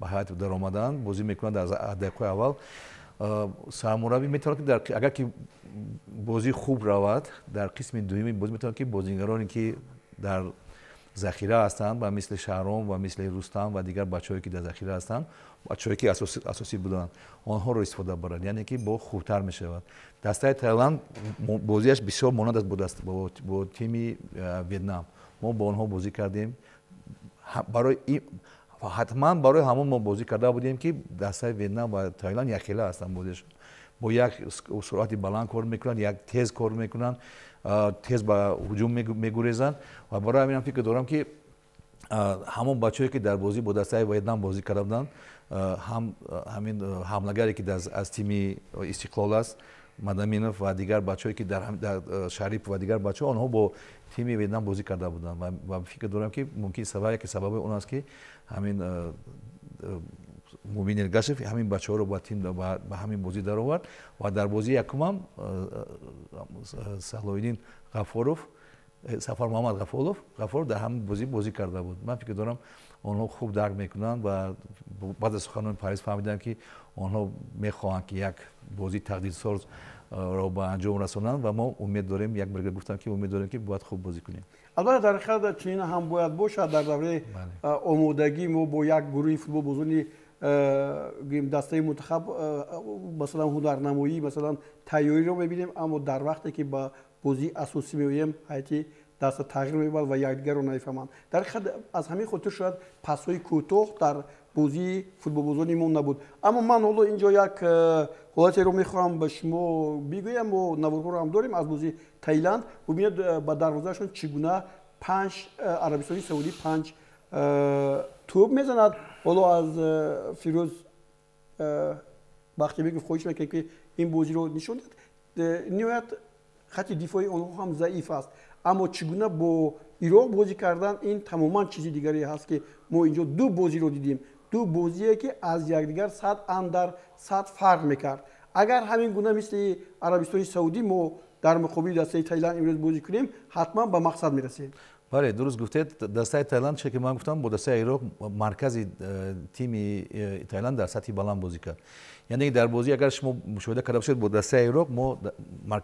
B: ба ҳайат даромадаанд, бозӣ мекунанд дар дақиқаи аввал. Сармураббӣ метавонад, ки агар ки бозӣ хуб равад, дар қисми дуюми бозӣ метавонад, ки бозигароне, ки дар захира ҳастанд, ба мисли Шаҳром ва мисли Рустам ва дигар бачаҳое, ки дар захира ҳастанд, бачаҳое, ки асосӣ буданд, онҳоро истифода барад, яъне ки бо хубтар мешавад. Дастаи Таиланд бозиаш бисёр монанд аст бо тими Вьетнам. Мо бо онҳо бозӣ кардем. Барои ҳатман барои ҳамон мо бозӣ карда будем, ки дастаи Вьетнам ва Таиланд якхела ҳастанд. Бозиашон бо як суръати баланд кор мекунанд, як тез кор мекунанд, тез ба ҳуҷум мегурезанд. Ва барои ҳаминам фикр дорам, ки ҳамон бачаҳое, ки дар бозӣ бо дастаи Вьетнам бозӣ карда буданд, ҳам ҳамин ҳамлагаре, ки аз тими Истиқлол аст, Мадаминов, ва дигар бачаҳое, ки дар Шарипов ва дигар бачаҳо, онҳо бо тими Вьетнам бозӣ карда буданд. Ва фикр дорам, ки мумкин сабаб яке сабаби он аст, ки ҳамин Мубин Эргашев ҳамин бачаҳоро ба тим ба ҳамин бозӣ даровард. Ва дар бозии якумам Салоҳиддин Ғафоров, Сафармуҳаммад Ғафоров дар ҳамин бозӣ бозӣ карда буд. Ман фикр дорам, онҳо хуб дарк мекунанд ва баъд аз суханони Парвиз фаҳмидам, ки онҳо мехоҳанд, ки як бозии тақдирсоз ро ба анҷом расонанд. Ва мо умед дорем, як бор гуфтам, ки умед дорем, ки бояд хуб бозӣ кунем.
A: Албатта, дар ҳақиқат чунин ҳам бояд бошад. Дар давраи омодагӣ мо бо як гурӯҳи футболбозони, гӯем, дастаи мунтахаб, масалан, ҳунарнамоӣ, масалан, тайёриро мебинем, аммо дар вақте ки ба бозии асосӣ меоем, ҳайати даста тағйир меёбад ва якдигарро намефаҳманд. Дар ҳақиқат, аз ҳамин хотир шояд пасҳои кӯтоҳ дар бозии футболбозони мо набуд. Аммо ман ҳоло ин ҷо як ҳолатеро мехоҳам ба шумо бигӯям. Мо наворҳоро ҳам дорем аз бозии Таиланд. Бубинед, ба дарвозаашон чӣ гуна панҷ Арабистони Саудӣ панҷ тӯб мезанад. Ҳоло аз Фирӯз Бахтибеков хоҳиш мекунем, ки ин бозиро нишон диҳад. Ниҳоят хатти дифои онҳо ҳам заиф аст, аммо чӣ гуна бо Ироқ бозӣ кардан, ин тамоман чизи дигаре ҳаст, ки мо инҷо ду бозиро дидем, ду бозие, ки аз якдигар 100% фарқ мекард. Агар ҳамин гуна мисли Арабистони Саудӣ мо дар муқобили дастаи Таиланд имрӯз бозӣ кунем, ҳатман ба мақсад мерасем.
B: Бале, дуруст гуфтед. Дастаи Таиланд, че ки ман гуфтам, бо дастаи Ироқ маркази тими Таиланд дар сатҳи баланд бозӣ кард. Яъне дар бозӣ, агар шумо мушоҳида карда бошед, бо дастаи Ироқ мо,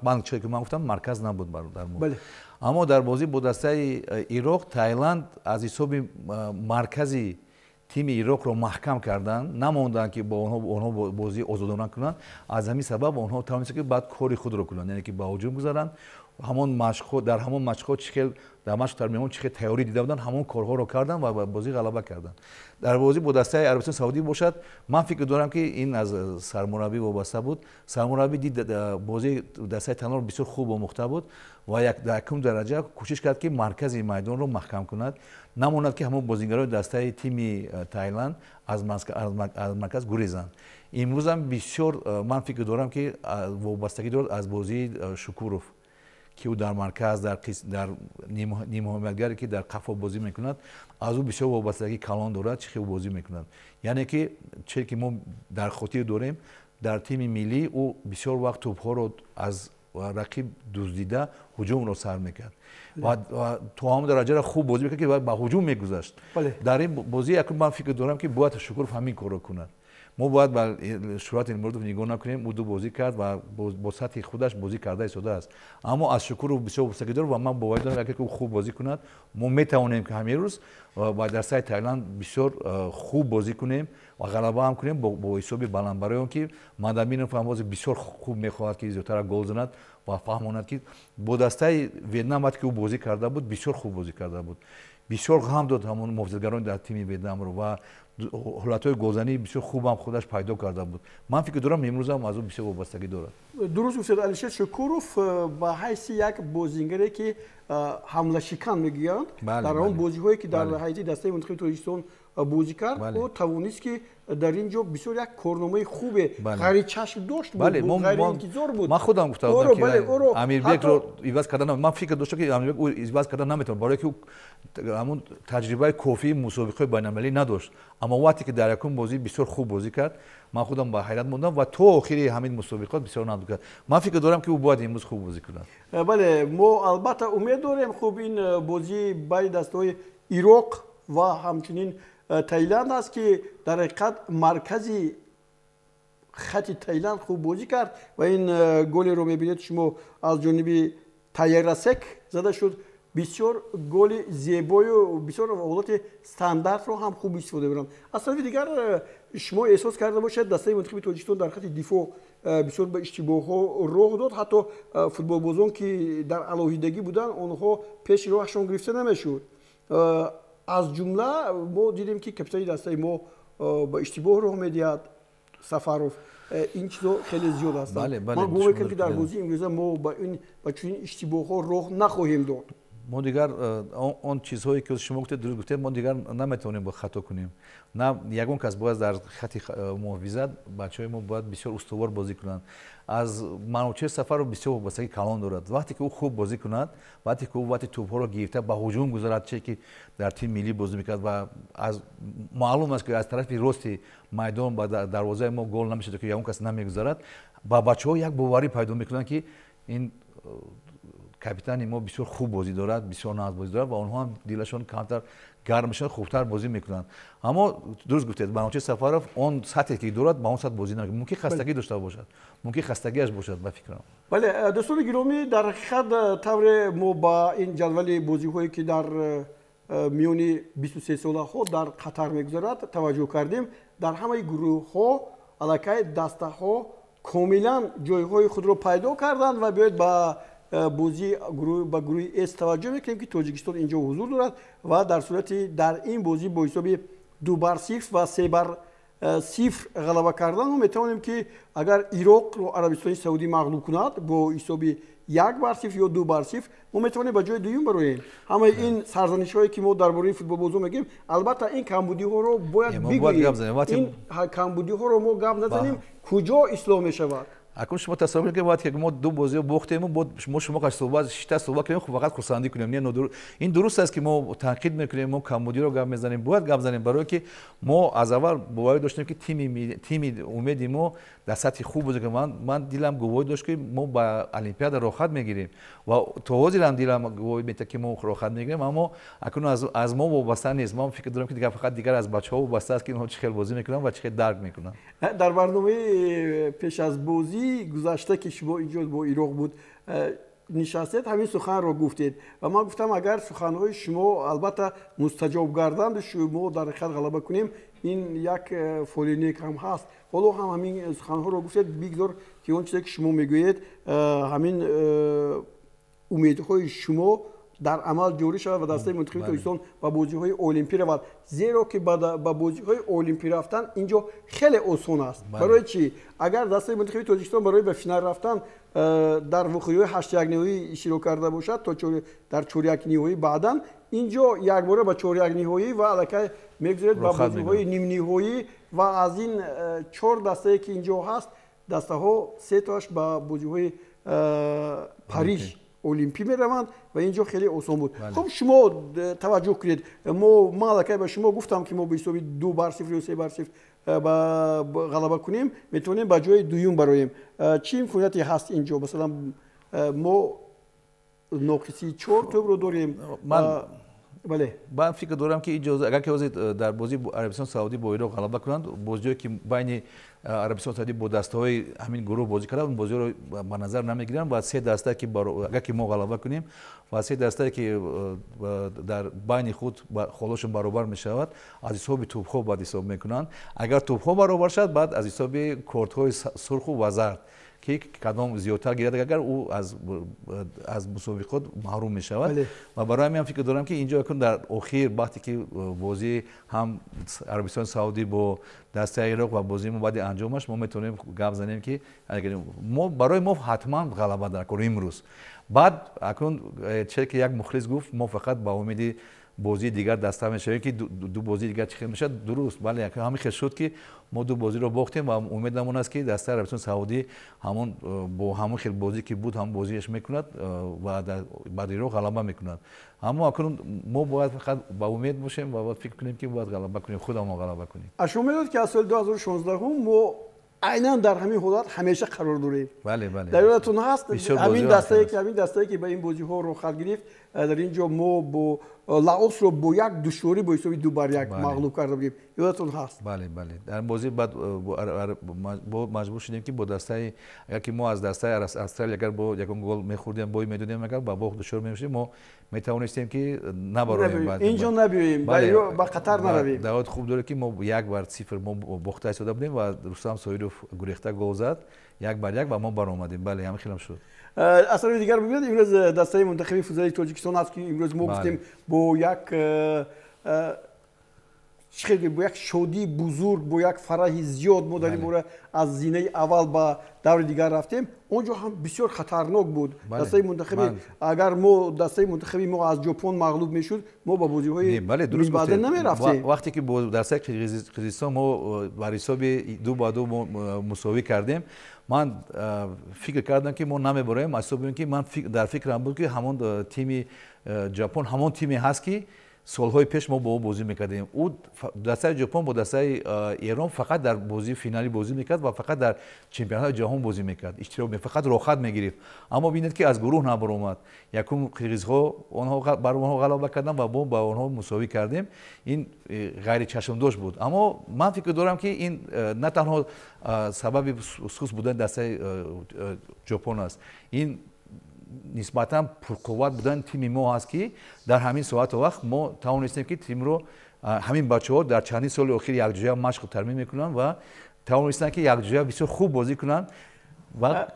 B: ман че ки ман гуфтам, марказ набуд дар мо. Аммо дар бозӣ бо дастаи Ироқ Таиланд аз ҳисоби маркази тими Ироқро маҳкам карданд, намонданд, ки бо онҳо бозии озодона кунанд. Аз ҳамин сабаб онҳо тавонистанд, ки баъд кори худро кунанд, яъне ки ба ҳуҷум гузаранд. Ҳамон машқҳо, дар ҳамон машқҳо чӣ хел дар машқ дар меҳмон чӣ хел тайёрӣ дида буданд, ҳамон корҳоро карданд ва ба бозӣ ғалаба карданд. Дар бозӣ бо дастаи Арабистони Саудӣ бошад, ман фикр дорам, ки ин аз сармураббӣ вобаста буд. Сармураббӣ дид, бозии дастаи Таиландро бисёр хуб омӯхта буд ва дар якум дараҷа кӯшиш кард, ки маркази майдонро маҳкам кунад, намонад, ки ҳамон бозигарони дастаи тими Таиланд аз марказ гурезанд. Имрӯзам бисёр ман фикр дорам, ки вобастагӣ дорад аз бозии Шукуров, ки ӯ дар марказ, дар нимҳимоятгаре, ки дар қафо бозӣ мекунад, аз ӯ бисёр вобастагии калон дорад, чӣ хел бозӣ мекунад. Яъне ки че ки мо дар хотир дорем, дар тими миллӣ ӯ бисёр вақт тӯбҳоро аз рақиб дуздида ҳуҷумро сар мекард ва то ҳамон дараҷаро хуб бозӣ мекард, ки ба ҳуҷум мегузашт. Дар ин бозӣ якум ман фикр дорам, ки бояд Шукуров ҳамин корро кунад. Мо бояд ба Шӯҳрат Элмуродов нигоҳ накунем. Ӯ ду бозӣ кард ва бо сатҳи худаш бозӣ карда истодааст, аммо аз Шукуров бисёр вобастагӣ дорад ва ман боварӣ дорам, агар ки ӯ хуб бозӣ кунад, мо метавонем, ки ҳамин рӯз ба дастаи Таиланд бисёр хуб бозӣ кунем ва ғалаба ҳам кунем бо ҳисоби баланд, барои он ки Мадаминов ҳам бози бисёр хуб мехоҳад, ки зиёдтара гол занад ва фаҳмонад, ки бо дастаи Ветнам вақте ки ӯ бозӣ карда буд, бисёр хуб бозӣ карда буд, бисёр ғам дод ҳамон муҳофизатгарони дар тими Ветнамро ва ҳолатҳои голзании бисёр хубам худаш пайдо карда буд. Ман фикр дорам, имрӯзам аз ӯ бисёр вобастагӣ дорад.
A: Дуруст гуфтед. Алишер Шукуров ба ҳайси як бозингаре, ки ҳамлашикан мегӯянд, дар он бозиҳое, ки дар ҳайати дастаи мунтахаби Тоҷикистон бозӣ кард, ӯ тавонист, ки дар ин ҷо бисёр як корномаи хубе, ғайричашм дошт, ғайриинтизор буд.
B: Ман худам гуфта будам, ки Амирбекро иваз кардан, ман фикр доштам, ки Амирбек иваз кардан наметавонад, барое ки ҳамон таҷрибаи кофии мусобиқаҳои байналмилалӣ надошт. Аммо вақте ки дар якум бозӣ бисёр хуб бозӣ кард, ман худам ба ҳайрат мондам ва то охири ҳамин мусобиқот бисёр набуд кард. Ман фикр дорам, ки ӯ бояд имрӯз хуб бозӣ кунад.
A: Бале, мо албатта умед дорем. Хуб, ин бозии байни дастаҳои Ироқ ва ҳамчунин Таиланд аст, ки дар ҳақиқат маркази хати Таиланд хуб бозӣ кард ва ин голеро мебинед шумо, аз ҷониби Тайерасек зада шуд. Бисёр голи зебою бисёр ҳолати стандартро ҳам хуб истифода мебаранд. Аз тарафи дигар, шумо эҳсос карда бошед, дастаи мунтахаби Тоҷикистон дар хати дифоъ бисёр ба иштибоҳҳо роҳ дод. Ҳатто футболбозон, ки дар алоҳидагӣ буданд, онҳо пеши роҳашон гирифта намешуд. Аз ҷумла мо дидем, ки капитани дастаи мо ба иштибоҳ роҳ медиҳад, Сафаров. Ин чизо хеле зиёд ҳастанд. Ман гумон мекунам, ки дар бозии имрӯза мо ба чунин иштибоҳҳо роҳ нахоҳем дод.
B: Мо дигар он чизҳое, ки шумо гуфтед, дуруст гуфтед, мо дигар наметавонем бо хато кунем. На ягон кас бояд дар хати муҳофизат, бачаҳои мо бояд бисёр устувор бозӣ кунанд. Аз Манучер Сафаров бисёр вобастагии калон дорад. Вақте ки ӯ хуб бозӣ кунад, вақте ки ӯ вақти тӯбҳоро гирифта ба ҳуҷум гузарад, че ки дар тими миллӣ бозӣ мекард ва аз маълум аст, ки аз тарафи рости майдон ба дарвозаи мо гол намешавад, ки ягон кас намегузарад, ба бачаҳо як боварӣ пайдо мекунанд, ки ин капитани мо бисёр хуб бозӣ дорад, бисёр нағз бозӣ дорад ва онҳо ҳам дилашон камтар гарм мешавад, хубтар бозӣ мекунанд. Аммо дуруст гуфтед, Манучер Сафаров он сатҳе, ки дорад, ба он сатҳ бозӣ намекунад. Мумкин хастагӣ дошта бошад, мумкин хастагиаш бошад, ба фикрам.
A: Бале, дӯстони гиромӣ, дар ҳақиқат тавре мо ба ин ҷадвали бозиҳое, ки дар миёни 23-солаҳо дар Қатар мегузарад, таваҷҷӯҳ кардем, дар ҳамаи гурӯҳҳо аллакай дастаҳо комилан ҷойҳои худро пайдо карданд ва биёед ба бозии ба гурӯҳи С таваҷҷӯҳ мекунем, ки Тоҷикистон инҷо ҳузур дорад ва дар сурати дар ин бозӣ бо ҳисоби 2-0 ва 3-0 ғалаба кардан мо метавонем, ки агар Ироқро Арабистони Саудӣ мағлуб кунад бо ҳисоби 1-0 ё 2-0, мо метавонем ба ҷои дуюм бароем. Ҳамаи ин сарзанишҳое, ки мо дар бораи футболбозон мегӯем, албатта ин камбудиҳоро бояд бигӯем. Ин камбудиҳоро мо гап назанем, куҷо ислоҳ мешавад?
B: Акун шумо тасаввур кунед, вақте ки мо ду бозиро бохтем, мо шумо суҳбат шита суҳбат кунем, фақат хурсандӣ кунем. Не, ин дуруст аст, ки мо танқид мекунем, мо камбудиро гап мезанем, бояд гап занем, барое ки мо аз аввал боварӣ доштем, ки тими умеди мо дар сатҳи хуб бозӣ кунад. Ман дилам гувоҳӣ дошт, ки мо ба Олимпиада роҳхат мегирем ва то ҳозир ҳам дилам гувоҳӣ метиҳад, ки мо роҳхат мегирем, аммо акнун аз мо вобаста нест. Ман фикр дорам, ки дигар фақат дигар аз бачаҳо вобаста аст, ки инҳо чӣ хел бозӣ мекунанд ва чӣ хел дарк мекунанд.
A: Дар барномаи пеш аз бозӣ гузашта, ки шумо инҷо бо Ироқ буд нишастед, ҳамин суханро гуфтед ва ман гуфтам, агар суханҳои шумо албатта мустаҷоб гарданд, шумо дар ҳақиқат ғалаба кунем, ин як фоли нек ҳам ҳаст. Ҳоло ҳам ҳамин суханҳоро гуфтед. Бигзор, ки он чизе, ки шумо мегӯед, ҳамин. Умедҳои шумо дар амал ҷорӣ шавад ва дастаи мунтахаби Тоҷикистон ба бозиҳои олимпӣ равад, зеро ки ба бозиҳои олимпӣ рафтан инҷо хеле осон аст. Барои чӣ? Агар дастаи мунтахаби Тоҷикистон барои ба финал рафтан дар вохӯриҳои ҳаштякниҳоӣ иштирок карда бошад, то дар чорякниҳоӣ, баъдан инҷо якбора ба чорякниҳоӣ ва аллакай мегузаред ба бозиҳои нимниҳоӣ ва аз ин чор дастае ки инҷо ҳаст, дастаҳо сетоаш ба бозиҳои Париж олимпӣ мераванд ва инҷо хеле осон буд. Хуб, шумо таваҷҷӯҳ кунед, ман аллакай ба шумо гуфтам, ки мо ба ҳисоби 2-0 ё 3-0 ғалаба кунем, метавонем ба ҷои дуюм бароем. Чӣ имконияте ҳаст инҷо? Масалан, мо ноқисии чор тӯбро дорем. Бале,
B: ман фикр дорам, ки агар ки ҳозир дар бозии Арабистони Саудӣ бо Ироқ ғалаба кунанд, бозиҳое ки байни Арабистони Саудӣ бо дастаҳои ҳамин гурӯҳ бозӣ карданд, он бозиҳоро ба назар намегиранд ва се дастае ки агар ки мо ғалаба кунем ва се дастае ки дар байни худ холошон баробар мешавад, аз ҳисоби тӯбҳо баъд ҳисоб мекунанд. Агар тӯбҳо баробар шавад, баъд аз ҳисоби кортҳои сурху ва зард, ки кадом зиёдтар гирад, агар ӯ аз мусобиқот маҳрум мешавад. Ва барои ҳамин фикр дорам, ки инҷо акун дар охир вақте ки бозии ҳам Арабистони Саудӣ бо дастаи Ироқ ва бозии мо баъди анҷомаш, мо метавонем гап занем, ки барои мо ҳатман ғалаба дар кор имрӯз. Баъд акун че ки як мухлис гуфт, мо фақат ба умеди бозии дигар даста мешавем, ки ду бозии дигар чӣ хел мешавад. Дуруст, бале, ҳамин хел шуд, ки мо ду бозиро бохтем ва умедамон аст, ки дастаи Арабистони Саудӣ ҳамон бо ҳамон хел бозӣ ки буд, ҳамон бозиаш мекунад ва бар Ироқ ғалаба мекунад. Аммо акнун мо бояд фақат ба умед бошем ва бояд фикр кунем, ки бояд ғалаба кунем, худамон ғалаба кунем.
A: Шумо медонед, ки аз соли 2016 мо айнан дар ҳамин ҳолат ҳамеша қарор дорем.
B: Бале, бале.
A: Дар ёдатон ҳаст, ҳамин дастае ки ба ин бозиҳо роҳхат гирифт, дар ин ҷо мо бо Лаосро бо як душворӣ бо ҳисоби 2-1 мағлуб карда будем. Ёдатон ҳаст?
B: Бале, дар бозӣ баъд маҷбур шудем, ки бо дастаи, агар ки мо аз дастаи Австралия агар бо ягон гол мехӯрдем, бой медодем, агар ба бохт дучор мешудем, мо метавонистем, ки набароем.
A: Инҷо набиёем, ба Қатар наравем.
B: Даъват хуб дорем, ки мо 1-0 мо бохта истода будем ва Рустам Соиров гурехта гол зад 1-1 ва мо баромадем. Бале, ҳамин хелам шуд.
A: Аз тарафи дигар, бибинед, имрӯз дастаи мунтахаби футзали Тоҷикистон аст, ки имрӯз мо гуфтем, бо як чӣ, бо як шодии бузург, бо як фараҳи зиёд мо дар ин бора аз зинаи аввал ба даври дигар рафтем. Он ҷо ҳам бисёр хатарнок буд. Дастаи мунтахаби, агар мо дастаи мунтахаби мо аз Ҷопон мағлуб мешуд, мо ба бозиҳои баъда намерафтем.
B: Вақте ки бо дастаи Қирғизистон мо бар ҳисоби 2-2 мусовӣ кардем, ман фикр кардам, ки мо намебароем, аз ҳисоби он ки ман дар фикрам буд, ки ҳамон тими Ҷапон ҳамон тиме ҳаст, ки солҳои пеш мо бо ӯ бозӣ мекардем. Ӯ дастаи Ҷопон бо дастаи Эрон фақат дар бозии финалӣ бозӣ мекард ва фақат дар чемпионати ҷаҳон бозӣ мекард, иштирок, фақат роҳхат мегирифт. Аммо бинед, ки аз гурӯҳ набаромад. Якум қирғизҳо, онҳо бар онҳо ғалаба карданд ва мо ба онҳо мусовӣ кардем. Ин ғайричашмдошт буд. Аммо ман фикр дорам, ки ин на танҳо сабаби суст будани дастаи Ҷопон аст, ин нисбатан пурқувват будани тими мо ҳаст, ки дар ҳамин соату вақт мо тавонистем, ки тимро, ҳамин бачаҳо дар чандин соли охир якҷоя машқу тармин мекунанд ва тавонистанд, ки якҷоя бисёр хуб бозӣ кунанд ва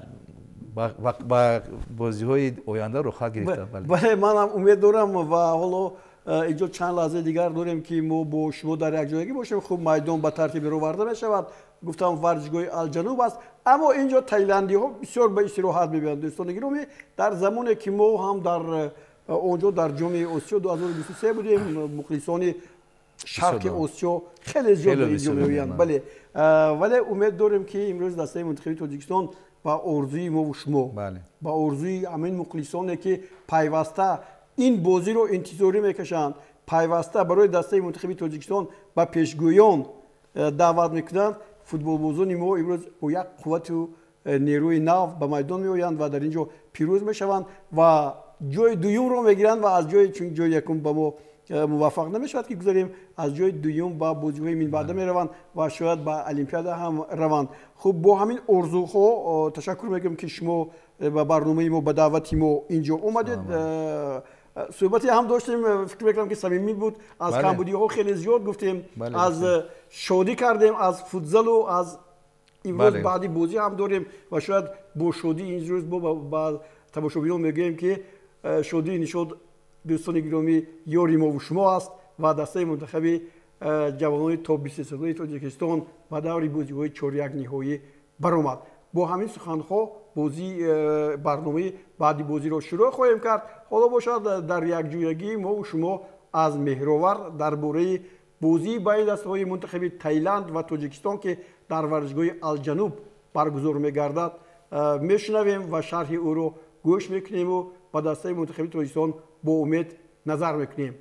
B: ба бозиҳои оянда роҳхат гирифтанд.
A: Бале, манам умед дорам ва ҳоло инҷо чанд лаҳзаи дигар дорем, ки мо бо шумо дар якҷоягӣ бошем. Хуб, майдон ба тартиб роварда мешавад. Гуфтам, варзишгоҳи Алҷануб аст, аммо инҷо тайландиҳо бисёр ба истироҳат мебиёянд. Дӯстони гиромӣ, дар замоне ки мо ҳам дар онҷо дар Ҷоми Осиё 2023 будем, мухлисони Шарқи Осиё хеле зиёд ба инҷо меоянд. Бале, вале умед дорем, ки имрӯз дастаи мунтахаби Тоҷикистон ба орзуи мову шумо, ба орзуи ҳамин мухлисоне, ки пайваста ин бозиро интизорӣ мекашанд, пайваста барои дастаи мунтахаби Тоҷикистон ба пешгӯён даъват мекунанд, футболбозони мо имрӯз бо як қуввату нерӯи нав ба майдон меоянд ва дар ин ҷо пирӯз мешаванд ва ҷои дуюмро мегиранд ва аз ҷои, чун ҷои якум ба мо муваффақ намешавад, ки гузарем, аз ҷои дуюм ба бозиҳои минбаъда мераванд ва шояд ба Олимпиада ҳам раванд. Хуб, бо ҳамин орзуҳо ташаккур мекунем, ки шумо ба барномаи мо, ба даъвати мо инҷо омадед. Суҳбате ҳам доштем, фикр мекунам, ки самимӣ буд. Аз камбудиҳо хеле зиёд гуфтем, аз шодӣ кардем, аз футзалу аз имрӯз баъди бозӣ ҳам дорем ва шояд бо шодӣ ин рӯз мо ба тамошобинон мегӯем, ки Шодии Нишод, дӯстони гиромӣ, ёри мову шумо аст ва дастаи мунтахаби ҷавонони то 23-солаи Тоҷикистон ба даври бозиҳои чоряк ниҳоӣ баромад. Бо ҳамин суханҳо бозӣ барномаи баъди бозиро шурӯъ хоҳем кард. Ҳоло бошад, дар якҷоягӣ мову шумо аз Меҳровар дар бораи бозии байни дастаҳои мунтахаби Таиланд ва Тоҷикистон, ки дар варзишгоҳи Алҷануб баргузор мегардад, мешунавем ва шарҳи ӯро гӯш мекунему ба дастаи мунтахаби Тоҷикистон бо умед назар мекунем.